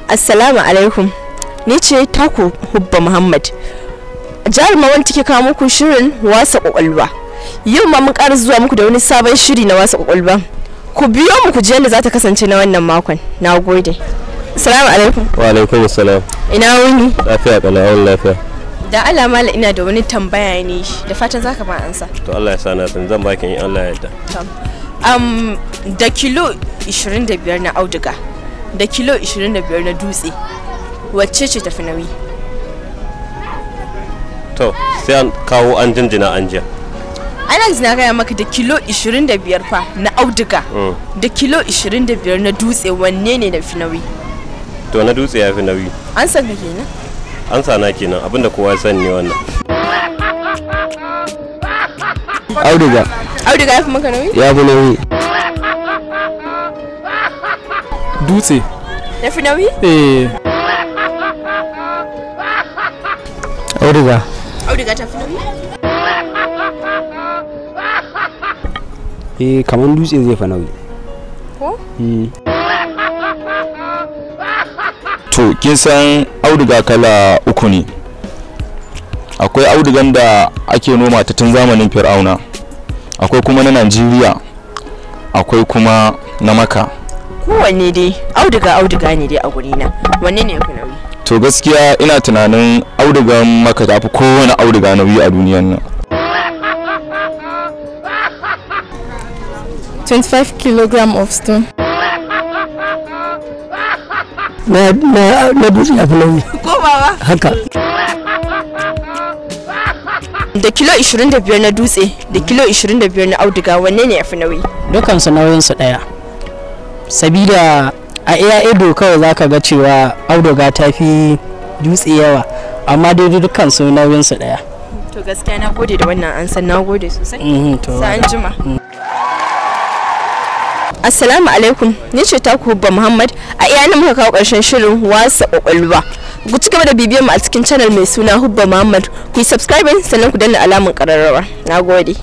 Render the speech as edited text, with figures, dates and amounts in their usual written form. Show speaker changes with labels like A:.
A: Assalamu alaikum. Ni ce taku Hubba Muhammad. Jaruma wanda take kawo muku shirin wasa kwakwalwa. Yau ma mun ƙara zuwa muku da wani sabon shiri na wasa kwakwalwa. Ku biyo mu ku ji yadda za ta kasance na wannan makon. Na gode. Assalamu alaikum.
B: Wa alaikum assalam.
A: Ina wuni?
B: Lafiya kalau, lafiya.
A: Da Allah mala ina da wani tambaya ne da fatan zaka ba ansa.
B: To Allah ya sa na san zan baki in Allah ya yarda.
A: Da kilo 25 na auduga da kilo 25 na dutse wacce ce tafi nauyi?
B: To sai an kawo an jinjina an jiya.
A: Ana na gaya maka da kilo 25 fa na auduga da kilo 25 na dutse wanne ne na fi nauyi?
B: To na dutse ya fi nauyi.
A: An san ka kenan?
B: An sana kenan, abinda kowa ya sani ne wannan.
C: Auduga.
A: Auduga ya fi maka nauyi?
C: Ya fi nauyi.
D: Dutse.
A: Ya fi nauyi?
D: Eh.
C: Auduga.
A: Auduga ta fi nauyi?
C: Eh, kaman dutse zai fi nauyi.
A: Ko?
E: To kin san auduga kala uku ne. Akwai audugan da ake noma ta tun zamanin Fir'auna. Akwai kuma na Najeriya. Akwai kuma na Makka.
A: Kowanne dai auduga auduga ne dai a gurina. Wanne ne yafi nauyi?
E: To gaskiya ina tunanin audugan Makka ta fi kowane auduga nauyi a duniyan nan.
F: 25 kilogram of stone.
G: Na dutse ya fi nauyi.
A: Ko baba?
G: Haka.
A: Da kilo 25 na dutse da kilo 25 na auduga wanne ne yafi nauyi?
H: Dukansu nauyinsu ɗaya. Sabida a iya ido kawai zaka ga cewa auduga ta fi dutse yawa, amma dai dukansu nauyinsu ɗaya.
A: To gaskiya na gode da wannan ansan, na gode sosai. Sai an jima. Assalamu alaikum, ni ce taku Hubba Muhammad. A iya nan muka kawo ƙarshen shirin wasa kwakwalwa. Ku ci gaba da bibiyar mu a cikin channel mai suna Hubba Muhammad. Ku yi subscribing sannan ku danna alamun ƙararrawa. Na gode.